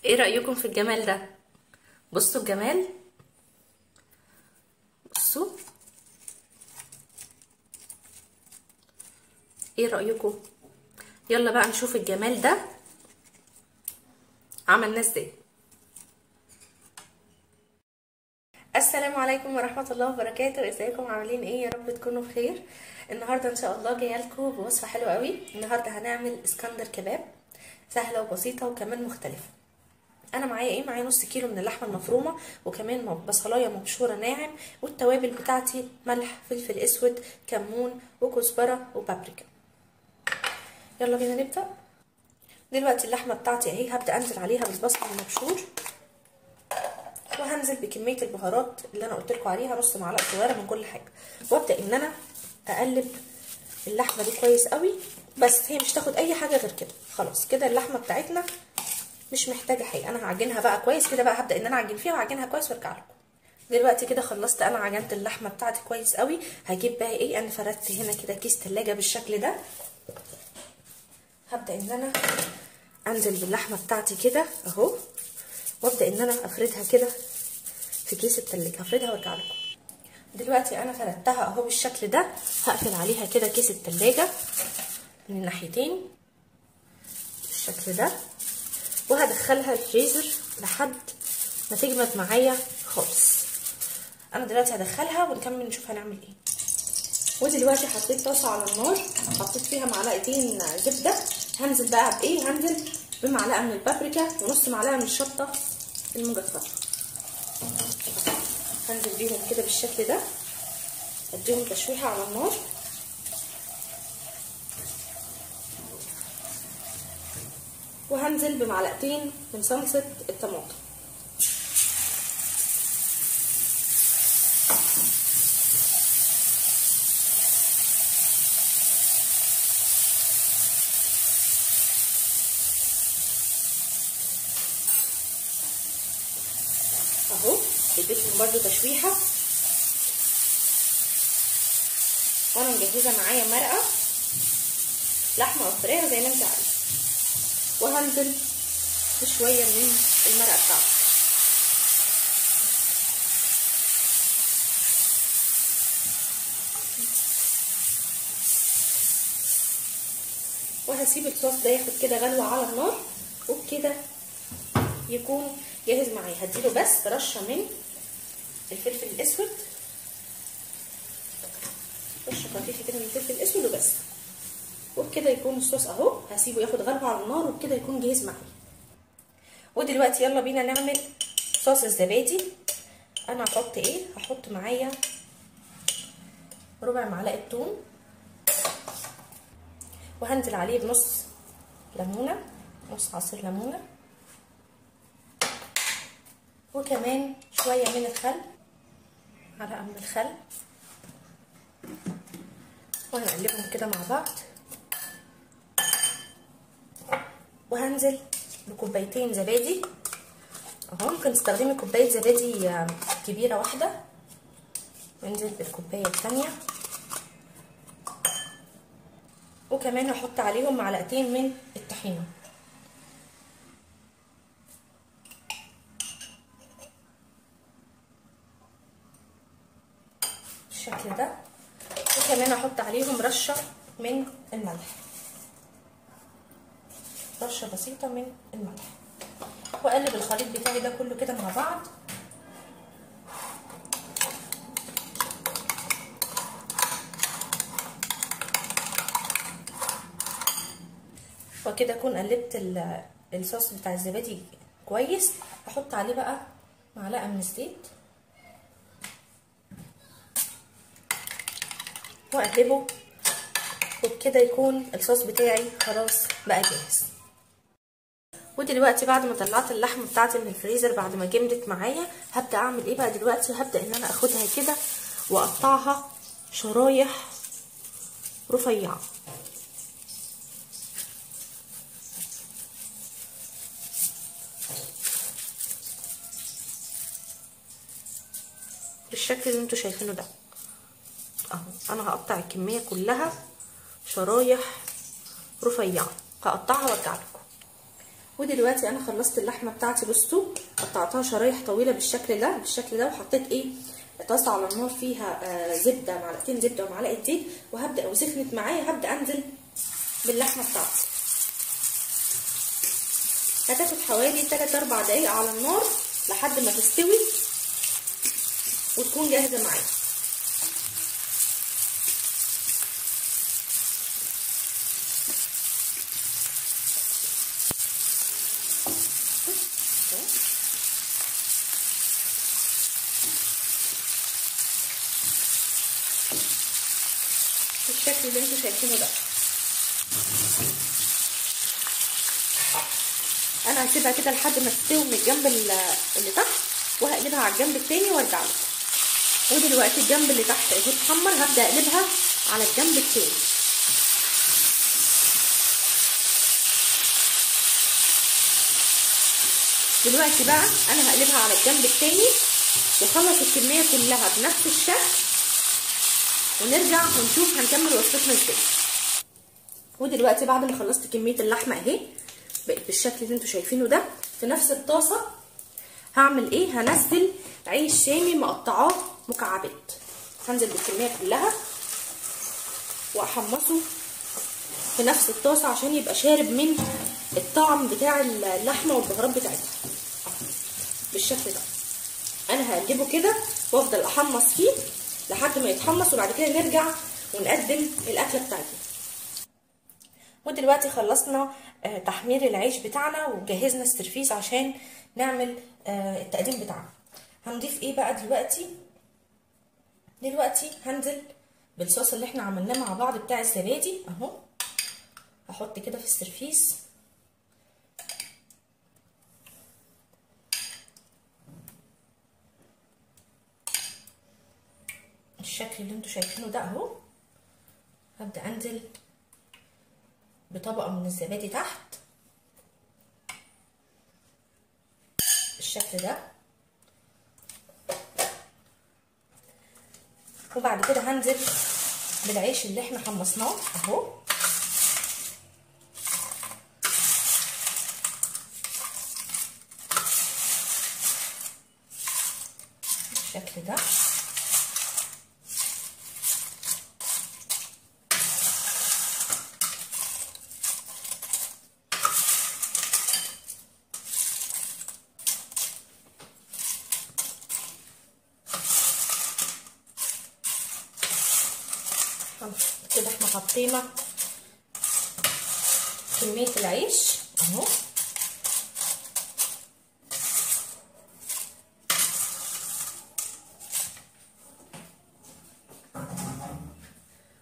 ايه رأيكم في الجمال ده؟ بصوا الجمال، بصوا ايه رأيكم؟ يلا بقى نشوف الجمال ده عملناه ازاي. السلام عليكم ورحمة الله وبركاته. ازيكم عاملين ايه؟ يا رب تكونوا بخير. النهارده ان شاء الله جاية لكم بوصفه حلوة قوي. النهارده هنعمل اسكندر كباب، سهلة وبسيطة وكمان مختلفة. انا معايا ايه؟ معايا نص كيلو من اللحمة المفرومه، وكمان بصلايه مبشوره ناعم، والتوابل بتاعتي ملح، فلفل اسود، كمون، وكزبره، وبابريكا. يلا بينا نبدا. دلوقتي اللحمة بتاعتي اهي، هبدا انزل عليها بالبصل المبشور، وهنزل بكمية البهارات اللي انا قلت لكم عليها، نص معلقه صغيرة من كل حاجة، وابدا ان انا اقلب اللحمة دي كويس قوي. بس هي مش تاخد اي حاجة غير كده، خلاص كده اللحمة بتاعتنا مش محتاجه حاجة. انا هعجنها بقى كويس كده، بقى هبدا ان انا اعجن فيها واعجنها كويس وارجع لكم. دلوقتي كده خلصت انا عجنت اللحمة بتاعتي كويس قوي. هجيب بقى ايه؟ انا فردت هنا كده كيس تلاجة بالشكل ده. هبدا ان انا انزل باللحمه بتاعتي كده اهو، وابدا ان انا افردها كده في كيس التلاجة. هفردها وارجع لكم. دلوقتي انا فردتها اهو بالشكل ده. هقفل عليها كده كيس التلاجة من الناحيتين بالشكل ده، وهدخلها الفريزر لحد ما تجمد معايا خالص. انا دلوقتي هدخلها ونكمل نشوف هنعمل ايه. ودلوقتي حطيت طاسه على النار، حطيت فيها معلقتين زبدة. هنزل بقى بايه؟ هنزل بمعلقه من البابريكا ونص معلقه من الشطه المجففه. هنزل بيهم كده بالشكل ده، اديهم تشويحه على النار. وهنزل بمعلقتين من صلصه الطماطم. اهو اديتهم برده تشويحه. وانا مجهزة معايا مرقه لحمه او فراخ زي ما انت عايزه، وهنزل بشوية من المرقه بتاعتي. وهسيب الصوص ده ياخد كده غلوه على النار، وبكده يكون جاهز معايا. هديله بس رشه من الفلفل الاسود، رشه خفيفة كده من الفلفل الاسود وبس. وبكده يكون الصوص اهو، هسيبه ياخد غلوه على النار وبكده يكون جاهز معايا. ودلوقتي يلا بينا نعمل صوص الزبادي. انا هحط ايه؟ هحط معايا ربع معلقه ثوم، وهنزل عليه بنص ليمونه، نص عصير ليمونه، وكمان شوية من الخل، معلقه من الخل، وهنقلبهم كده مع بعض. وهنزل بكوبايتين زبادي اهو، ممكن تستخدمي كوباية زبادي كبيرة واحدة. وانزل بالكوبايه الثانية، وكمان هحط عليهم معلقتين من الطحينه. بالشكل ده. وكمان هحط عليهم رشه من الملح، رشه بسيطة من الملح، واقلب الخليط بتاعي ده كله كده مع بعض. وكده اكون قلبت الصوص بتاع الزبادي كويس. هحط عليه بقى معلقه من الزيت واقلبه، وبكده يكون الصوص بتاعي خلاص بقى جاهز. ودلوقتي بعد ما طلعت اللحمة بتاعتي من الفريزر بعد ما جمدت معايا، هبدا اعمل ايه بقى دلوقتي؟ هبدا ان انا اخدها كده واقطعها شرايح رفيعة. بالشكل اللي انتوا شايفينه ده اهو. انا هقطع الكمية كلها شرايح رفيعة، هقطعها وارجع لكم. ودلوقتي انا خلصت اللحمة بتاعتي. بصوا قطعتها شرايح طويلة بالشكل ده بالشكل ده، وحطيت ايه طاسه على النار فيها زبدة، معلقتين زبدة ومعلقة زيت، وهبدا وسخنت معايا هبدا انزل باللحمه بتاعتي. هتاخد حوالي 3-4 دقايق على النار لحد ما تستوي وتكون جاهزة معايا. بالشكل اللي انتوا شايفينه ده. انا هسيبها كده لحد ما تستوي من الجنب اللي تحت، وهقلبها على الجنب التاني وارجع لكم. ودلوقتي الجنب اللي تحت اهو اتحمر، هبدا اقلبها على الجنب التاني. دلوقتي بقى انا هقلبها على الجنب التاني واخلص الكمية كلها بنفس الشكل، ونرجع ونشوف هنكمل وصفتنا ازاي. ودلوقتي بعد ما خلصت كمية اللحمة اهي بقت بالشكل اللي انتوا شايفينه ده، في نفس الطاسه هعمل ايه؟ هنزل عيش شامي مقطعاه مكعبات، هنزل بالكمية كلها واحمصه في نفس الطاسه عشان يبقى شارب من الطعم بتاع اللحمة والبهارات بتاعتها بالشكل ده. انا هقلبه كده وافضل احمص فيه لحد ما يتحمص، وبعد كده نرجع ونقدم الاكلة بتاعتنا. ودلوقتي خلصنا تحمير العيش بتاعنا وجهزنا السرفيس عشان نعمل التقديم بتاعنا. هنضيف ايه بقى دلوقتي؟ دلوقتي هنزل بالصوص اللي احنا عملناه مع بعض بتاع الزبادي اهو، هحط كده في السرفيس. الشكل اللي انتوا شايفينه ده اهو. هبدأ انزل بطبقة من الزبادي تحت بالشكل ده، وبعد كده هنزل بالعيش اللي احنا حمصناه اهو. بالشكل ده. كده احنا حطينا كمية العيش اهو.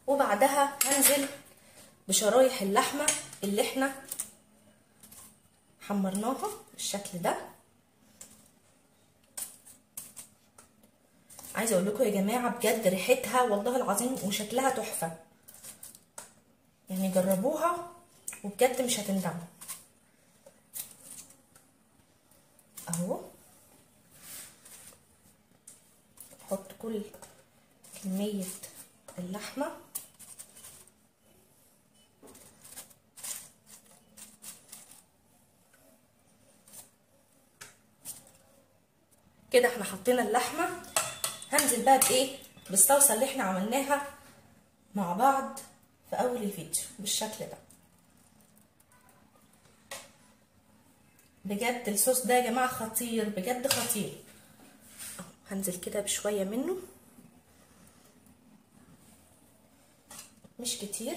وبعدها هنزل بشرايح اللحمة اللي احنا حمرناها بالشكل ده. عايزه اقول لكم يا جماعة بجد ريحتها والله العظيم وشكلها تحفة، يعني جربوها وبجد مش هتندموا اهو. احط كل كمية اللحمة كده. احنا حطينا اللحمة، هنزل بقى بايه؟ بالصلصه اللي احنا عملناها مع بعض في اول الفيديو بالشكل ده. بجد الصوص ده يا جماعة خطير، بجد خطير. هنزل كده بشوية منه، مش كتير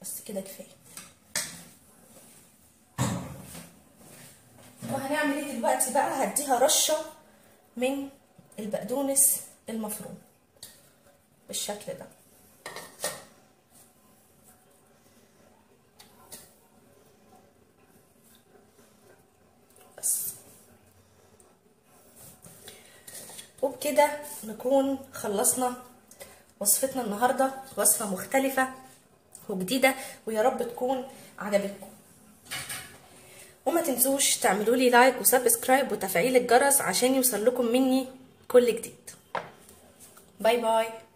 بس كده كفاية. وهنعمل ايه دلوقتي بقى؟ هديها رشه من البقدونس المفروم بالشكل ده. بس، وبكده نكون خلصنا وصفتنا النهارده، وصفه مختلفة وجديدة، ويا رب تكون عجبتكم. وما تنسوش تعملوا لي like و subscribe وتفعيل الجرس عشان يوصل لكم مني كل جديد. bye bye.